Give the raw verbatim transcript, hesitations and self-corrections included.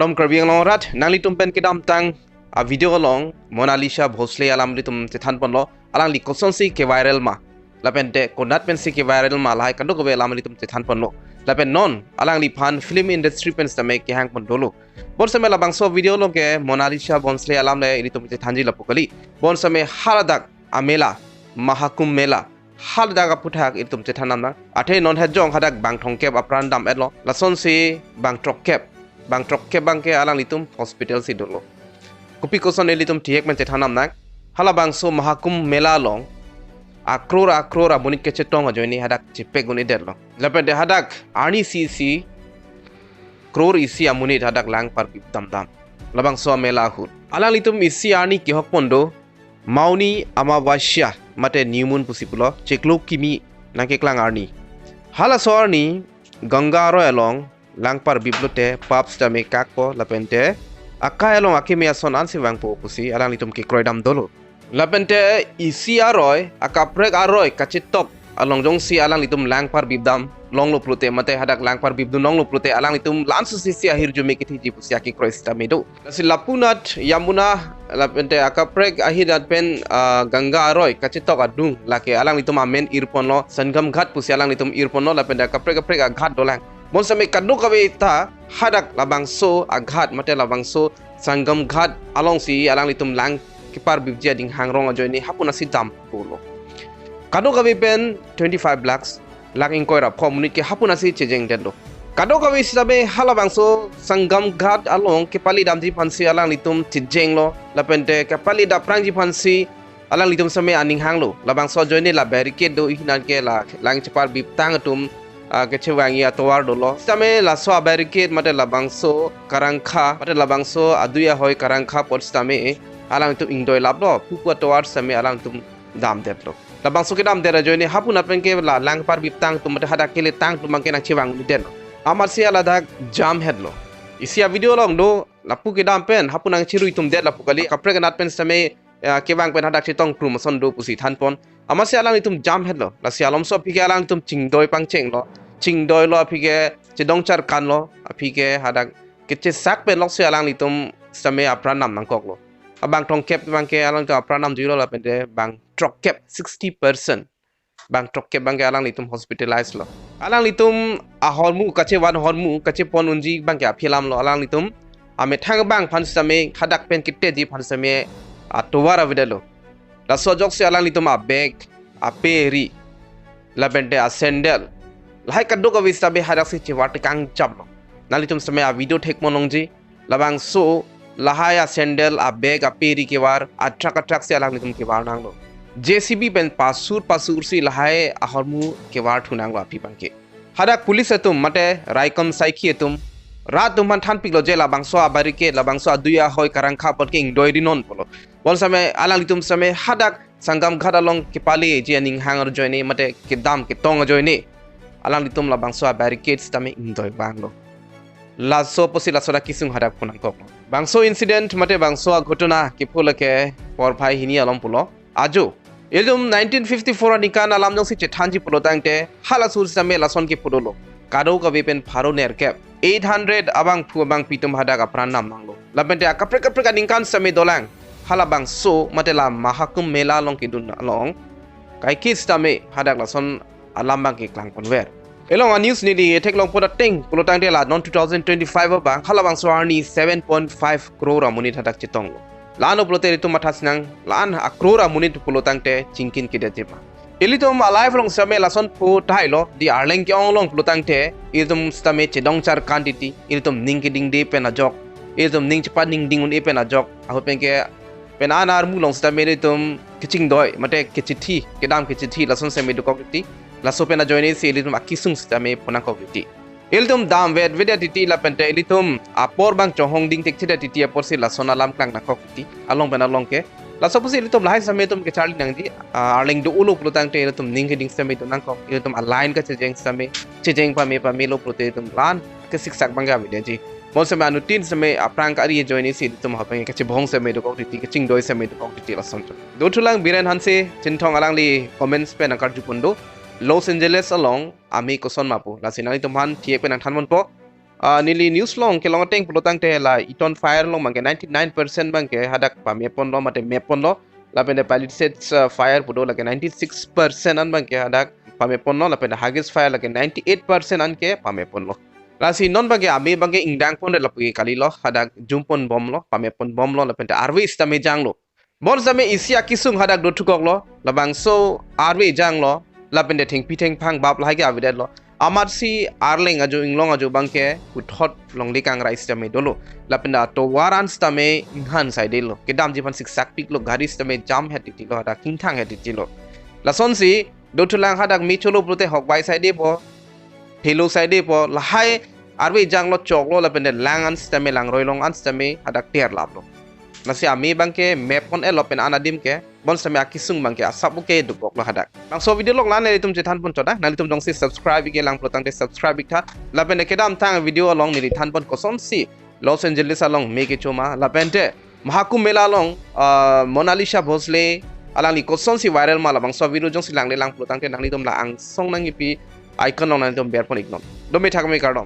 Om Karbi Anglong arat, nanglitum pen kedamtang a video along Monalisa Bhosle alam ilitum chethan ponlo, alangli kosonsi ke-viral ma, lapente konat pensi ke-viral ma, lahai kadokave alam ilitum chethan ponlo. Lapen non alangliphan film industry pen sitame kehang pon dolo. Bonsitame labangso video along ke Monalisa Bhosle alam le ilitum chethanji lapu kali. Bonsitame haladak amela, Mahakumbh Mela, haladak aphuthak ilitum chethan nang. Athe non hejong hadak bang throngkep apran dam-etlo. Lasonsi bang throkkep, bang throkkep abangke alanglitum hospital si dolo. Kopi koson ilitum thihek pen chethan nang. Halabangso Mahakumbh Mela along a-crore a-crore amonit kechetong ajoine hadak chepek un-edetlo. Lapente hadak arni isi isi, crore isi amonit hadak lang parbip dam dam labangso amela ahut. Alanglitum isi arni kehok pon do, Mauni Amavasya mate New Moon pusi pulo, chiklo kimi nangkeklang arni. Halaso arni Ganga aroi along lang parbip lote pap sitame kakpo, lapente akai along akeme ason ansi vangpo pusi alanglitum kekroi dam dolo. Lapente isi aroi, akaprek aroi kachetok along jongsi alanglitum lang parbip dam longlo pulote mate hadak lang parbip dun longlo pulote alanglitum la-an susi si ahirjume kethiji pusi akekroi sitame do. Lasi lapu anat Yamuna, lapente akaprek ahir anat pen, ah, Ganga aroi kachetok adung lake alanglitum amen ir ponlo, Sangam Ghat pusi alanglitum ir ponlo, lapente akaprek kaprek aghat dolang. Bonsitame kadokave ta hadak labangso aghat mate labangso Sangam Ghat alongsi alanglitum lang keparbipji ading hangrong ajoine hapunasi dam pulo. Kadokave pen twenty-five lakhs, lakh ingkoi ra pho amonit ke hapunasi chejengdetlo. Kadokave sitame halabangso Sangam Ghat along kepali damji aphansi alanglitum chejenglo, lapente kepali daprangji aphansi alanglitum sitame aning hanglo. Labangso ajoine la barricade do, ihinan ke la lang cheparbip tang atum, ah, kechevangji atovar dolo. Sitame laso a-barricade mate labangso karangkha mate labangso adui ahoi karangkha apot sitame alanglitum ingdoi laplo, pupu atovar sitame alanglitum damdetlo. Labangso kedamdet ajoine hapu anat pen ke la lang parbip tang atum mate hadak kele tang atum abangke nangchevang un-edetlo. Amatsi haladak jam hetlo. Isi a-video along do, lapu kedam pen hapu nangcherui tumdet lapu kali. Kaprek anat pen sitame, eh, kevang pen hadak chetong krum ason do pusi than pon. Amatsi alanglitum jam hetlo. Lasi alomso aphi ke alanglitum chingdoi pangchenglo. Chingdoilo aphi ke chedong charkanlo. Aphi ke hadak kechesak pen loksi alanglitum sitame apran dam nangkoklo. Abang throngkep abangke alanglitum apran damjuilo, lapente bang throkkep, sixty percent, bang throkkep abangke alanglitum hospitalized lo. Alanglitum ahormu kachevan, ahormu kachepon unji abangke aphi alamlo. Alanglitum amethang abang aphan sitame, hadak pen ketiji aphan sitame atovar avedetlo. Laso ajoksi alanglitum a-bag, aperi, lapente a-sandal, lahai kadokave sitame hadaksi chevar tekang jamlo. Nanglitum sitame a-video thek pon longji. Labangso lahai a-sandal, a-bag, aperi kevar, atrak atraksi alanglitum kevar nanglo. J C B pen pasur pasursi lahai ahormu kevar thu nanglo aphi abangke. Hadak police atum mate raikom saikhi atum, rat atum aphan thanpiklo je labangso a-barricade, labangso adui ahoi karangkha apot ke ingdoi ri non pulo. Bonsitame alanglitum sitame hadak Sangam Ghat along kepaleji aning hang ajoine mate kedam ketong ajoine alanglitum labangso a-barricade sitame ingdoi vanglo. Laso apotsi laso dak kesung hadak phu nangkoklo. Bangso incident mate bangso aghotona kepho lake porphai hini alom pulo. Ajo, ilitum nineteen fifty-four aningkan alam jongsi chethanji pulo tangte, halaso sitame lason kepho dolo. Kadokave pen pharo nerkep, eight hundred abangphu abangpi atum hadak apran dam nanglo. Lapente akaprek kaprek aningkan sitame dolang. Halabangso mate la Mahakumbh Mela along kedun along kaike sitame hadak lason alam abangke klang ponver. Elong a-news neli ethek longpo ateng pulo tangte la non two thousand twenty-five abang, halabangso arni seven point five crore amonit hadak chetonglo. La-an pulote ilitum matha sinang, la-an a-crore amonit pulo tangte chingkin kedetji ma. Ilitum a-life along sitame lason phu thailo, di arleng ke-ong along pulo tangte, ilitum sitame chedong charkan titi, ilitum ning kedingde pen ajok, ilitum ning chepaningding un-e pen ajok, ahut pen ke pen an armu along sitame ilitum kechingdoi mate kechithi, kedam kechithi lason sitame dokok titi. Laso pen ajoine si ilitum akesung sitame phu nangkok titi. Ilitum damvetvedet titi lapente ilitum apor abang chonghong ding thekthedet titi apotsi lason alam klang nangkok titi. Along pen along ke. Laso apotsi ilitum lahai sitame itum kecharli nangji, ah, arleng do-olo pulo tangte ilitum ning keding sitame do nangkok. Ilitum a-line kachejeng sitame, chejeng pame pamelo pulote ilitum la-an kesiksak abangke avedetji. Bonsitame anuttin sitame aphrang kari ajoine si ilitum ahut pen kachebong sitame dokok titi, kachingdoi sitame dokok titi lason. Dothulang Biren Hanse, Chinthong alangli comments pen nangkarju pon do. Los Angeles along ame koson ma pu. Lasi nanglitum aphan thihek pen nangthan ponpo. Ah, neli news along kelong ateng pulotangte la Eaton Fire along abangke ninety-nine percent abangke hadak pame ponlo mate me ponlo. Lapen de Palisades, ah, fire pu do lake ninety-six percent an abangke hadak pame ponlo, lapen de Huggies Fire lake ninety-eight percent an ke pame ponlo. Lasi non abangke ame abangke ingdang pon re lapu ke kalilo, hadak jum pon bomlo, pame pon bomlo, lapen de arve sitame janglo. Bonsitame isi akesung hadak dothukoklo, labangso arve janglo, lapen de thengpi thengphang bap lahai ke avedetlo. Amatsi arleng ajo inglong ajo abangke puthot longle kangrai sitame dolo. Lapen de atovar an sitame inghan saidelo. Kedamji aphan siksakpiklo, gari sitame jam het titilo, hadak kingthang het titilo. Lasonsi dothulang hadak me cholo pulote hokbai saidepo, thelo saidepo, lahai arve janglo choklo lapen de lang an sitame, langroi long an sitame hadak terlaplo. Lasi ame abangke me pon-etlo pen an adim ke, bonsitame akesung abangke asap ke dukoklo hadak. Bangso video along la nelitum chethan pon chot, nanglitum jongsi subscribe ik-e lang pulotangte subscribe iktha. Lapen de kedamtang video along neli than pon kosonsi Los Angeles along me kecho ma, lapen de Mahakumbh Mela along, ah, Monalisa Bhosle alangli kosonsi viral ma, labangso video jongsi langle lang pulotangte nanglitum la angsong nangkipi icon along nanglitum ber pon iknon. Dome thakme, kardom.